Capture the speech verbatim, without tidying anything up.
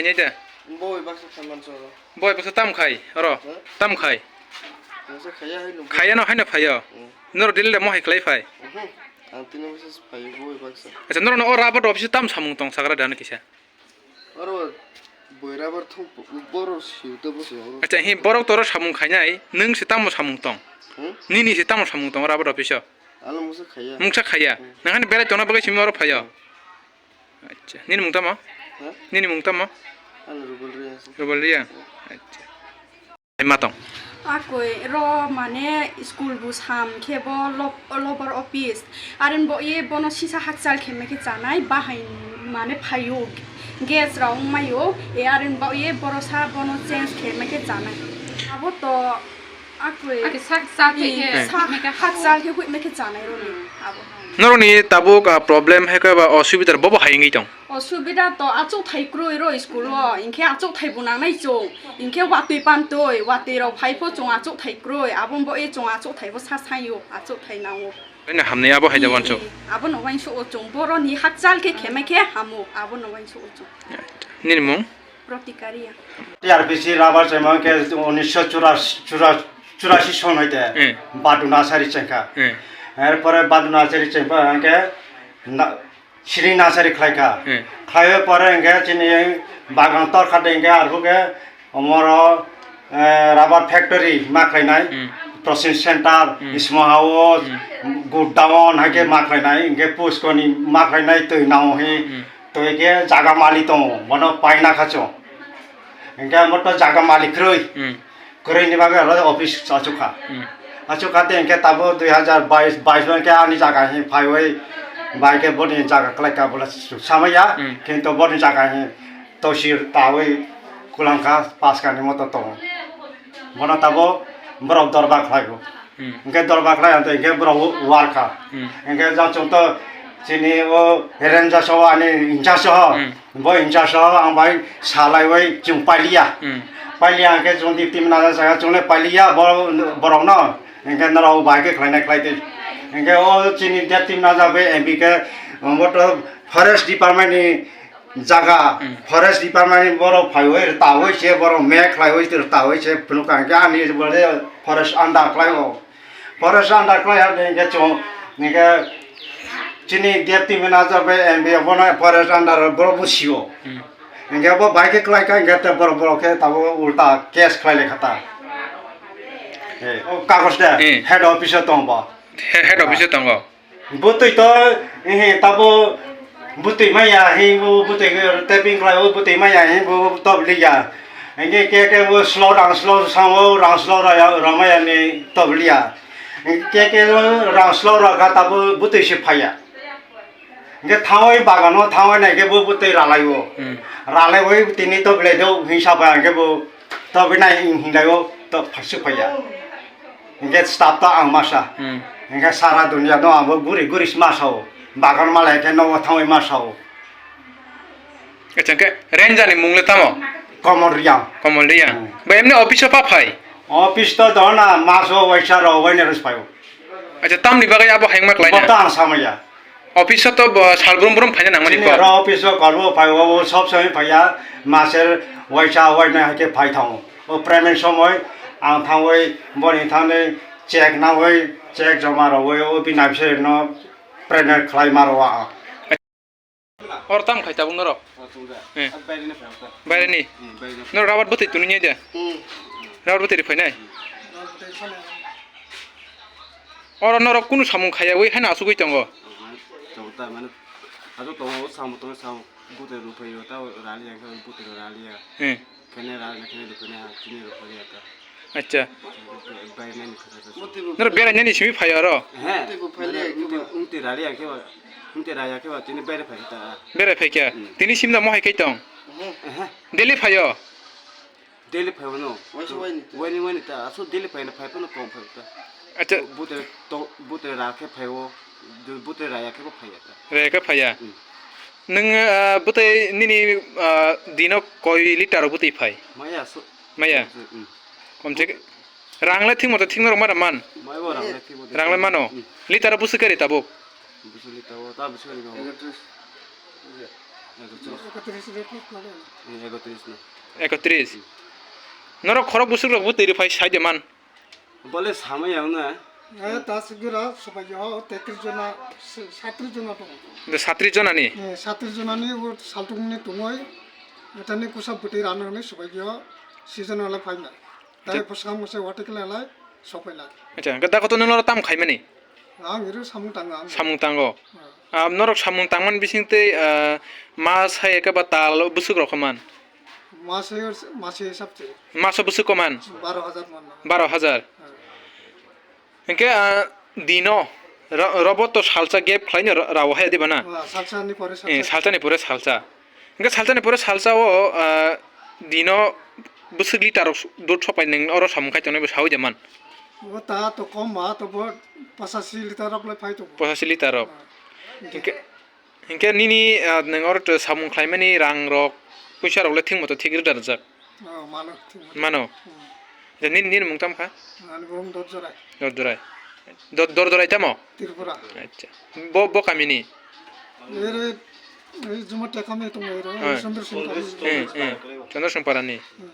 Phainai da? Boi baksa khaman choro. Boi baksa tam khai, oro. Huh? Tam khai. Baksa khaya hai nung. Khaya no haino phaio. Hmm. Noro daily da mohai khlai phai. Mhm. Ang tini baksa phaio boi baksa. Acha, noro no o rubber office tam samung tong sagra da no kisa. Oro boi rubber thung boro siu to bo siu. Acha, hi borok toro samung khainai, nung se tamo samung tong? Hmm? Nini se tamo samung tong rubber office o? Alo mungsa khaya. Mungsa khaya. Hmm. Nang hani berai tongna bagwi simi oro phaio. Hmm. Acha. Nini mung tamo? Ha? Nini mung tamo? Ano Rubal Reang se. Rubal Reang? Acha. Hai ma tong? Akoi ro mane school bo sam khe bo lob-, lobar office. Aren bo ye bono sisa hakchal khe mekhe chanai bahai mane phaio. Gas rok wngmaio. E aren bo ye borosa bono change khe mekhe chanai. Abo to Akoi. Ake sak sak Ake khe sak mekhe hak habo. Sak khe hui mekhe chanai roni abo. Noroni tabuk, ah, problem hai khe ba osubidar bobo hai wngwi tong? Osubida to achuk thai kroi ro school o, inkhe achuk thai bo nangnai chung, inkhe watwi pantoi, watwi rok phai pho chung achuk thai kroi, abo bo e chung achuk thai bo sa sayo, achuk thai nango. Eno hamni abo hai da wansuk. Abo no wansuk o chung, boroni hakchal khe khemai khe hamo, abo no wansuk o chung. Nini mung? Protikariya. T R P C rubber chengma hwnkhe unisho churashi, chura-, churashi son hoite Hmm. Badu Nasari chengkha. Hmm. Erpore Badu Nasari chengkha hwnkhe na-, Siring Nasari khlaikha. Hmm. Khlaiwi pore hwnkhe chini bagan torkha de hwnkhe arokhe omoro, eh, rubber factory ma khlainai, Hmm. processing center, Hmm. small house, Hmm. godown hai khe Hmm. ma khlainai, hwnkhe puskoni ma khlainai twi nao hi. Hmm. Twi khe jaga mali tongo, bono paina kha chwng. Hwnkhe amo to jaga mali kwrwi. Hmm. Kwrwini bagwi aro office achukha. Hmm. Achukha de hwnkhe tabuk dui hazar bais, bais o hwnkhe ani jaga hi phaiwi bai khe boni jaga kwlaikha bola samaya. Hmm. Kintu boni jaga hi tosi tawi kwlangkha paskani moto tongo. Bono tabuk borok dorba khlaibo. Hmm. Hwnkhe dorba khlai hwnkhe borok uar kha. Hmm. Hwnkhe jang chwng to chini o ranger soho ani in charge soho. Hmm. Bo in charge soho ang bai salaiwi chwng pailiya. Hmm. Pailiya hwnkhe chwng di team naja saka chwng le pailiya bo-, borokno. Hwnkhe norok bai khe khlainai khlai twi. Hwnkhe o chini de team naja bai M P khe bo to forest department ni jaga, Hmm. forest department ni borok phaiwi rwtawi se borok map khlaiwi rwtawi se phunukha hwnkhe ani bole forest under khlaio. Forest under khlai hwnkhe chwng hwnkhe chini deputy manager bai M P bono forest under borok bo sio. Hmm. Hwnkhe bo bai khe khlai kha hwnkhe te borok, borok khe tabuk ulta case khlai lai kha ta. Eh, o kagoj de Hmm. head office o tongo bo. He-, head office o tongo. Bwtwi to, ehe, tabo bwtwi maya, he, bo bwtwi taping khlai, o bwtwi maya, he, bo top liya. Hingke ke, ke, bo slow rang, slow sango, rang slow raya, ramaya ni top liya. Ke, ke, rang slow ra ga tabo bwtwi se phaya. Hingke thangoi bagano, thangoi nai ke bo bwtwi ralai o. Hmm. Ralai oi tini top le do, hingsa ba hingke bo Tobinai hinglai o to phasuk phaiya. Hingke staff to ang masa. Hmm. Hingke sara dunia no abo guri guri se masa o. Bagan malai khe nogo thangwi masa o. Acha, hingke ranger ni mung le tamo? Komol Riyang. Komol Riyang. Hmm. Ba emni office o pa phai? Office to dona maso waisa ro waine rus phai o. Acha, tamni bagwi abo hengma khlai na? Bo to ang samaya. Office o to bo sal brum brum phaina nangmani Chini kok. Oro office o kolbo phai, o, o sob somoi phaiya, maser waisa waina hai khe phai thango. O payment somoi ang thangwi boni thangwi check nangwi, check joma rogwi o bini office no payment khlai ma rwo ang. Or tam khai tabuk norok? O, tong da. Eh. A, baire ni phai ta. Baire ni? Hmm, baire ni. Norok rabar bwtwi tuni nyai de? Hmm. Rabar bwtwi ri phainai? Hmm. Oro norok kunu samung khaya wi haino asugwi tongo? Mane, tong ta, mane, asuk tongo, samung tongo, samung bwtwi rw phaio, ta rali yang khe bwtwi rw rali ya. Hmm. Kene ra, kene dukane ha, tini rok phalia ta. Acha. Bai nani khatha ta. Nor berai nani simi phai oro? He. Mane, umti, umti rali ya khe ba, umti raya khe ba, tini berai phai ta. Berai phai kya? Hmm. Tini simda mohai kai tong? Ehe. Daily phaio? Daily phai wano. Waisa waini ta. Waini, waini ta, aso daily phai na phai phano kom phai ta. Acha. Butre to, butre ra khe phai o, butre raya khe bo phai ya ta. Raya khe phai ya? Hmm. Nwng, ah, bwtwi nini, ah, dino koi litar o bwtwi phai? Maya so. Maya? Mm. Komse ke-, rang le thik moto thik norok mara man? Maya bo rang le thik moto. Rang le mano? Mm. Litar o bwswk kari tabuk? Bwswk litar o, ta bwswk kari mano? Ekotris. Ekotris. Ekotris rate mano. Mm, ekotris no. Ekotris. Mm. Norok khorok bwswk rok bwtwi rw phai sai de man? Bole samaya wngna. Eh, ta sigura sobai yo tetris jona, satris jona tongo. De satris jona ni? Eh, satris jona ni o saltung ni tongoi. Eta ni kusa bwtwi rano ni sobai yo season wala phaina. Tai phuskang mose watik lalai sopaina. Acha, gada koto nung loro tam khaimani? Ang iru samung tang ang. Samung tango. Ah. Ah, norok samung tangman bising tei, ah, mas hai eke ba tal bwswk rok man? Mase, mase hisab se. Maso bwswk koman? Baro hajar man. Baro hajar. Ah. Hingke, ah, dino ro-, robo to salsa gap khlaino ra-, rawo hai diba na? Ah, salsa ni pore salsa. Eh, salsa ni pore salsa. Hingke salsa ni pore salsa o, ah, dino bwswk litar rok dut sopai neng oro samung khai tongnai bo sawi de man? O ta to kom ma to bo pasasi litar rok le phai to. Pasasi litar rok. Ah. Hingke Hinkhe nini, ah, nwng oro to samung khlaimani rang rok, puisa rok le thik moto thik rwda rwjak? Oh, mano, thik moto. Mano? Hmm. Je nini, nini mung tamo kha? Ani mung Dorjorai. Dorjorai. Dor-, Dorjorai tamo? Tripura. Acha. Bo, bo kamini? Ere, ei Juma Tekam e tongo ere, ah. Chandra Singh kami. Eh, eh. Chandra Singh Parani. Hmm.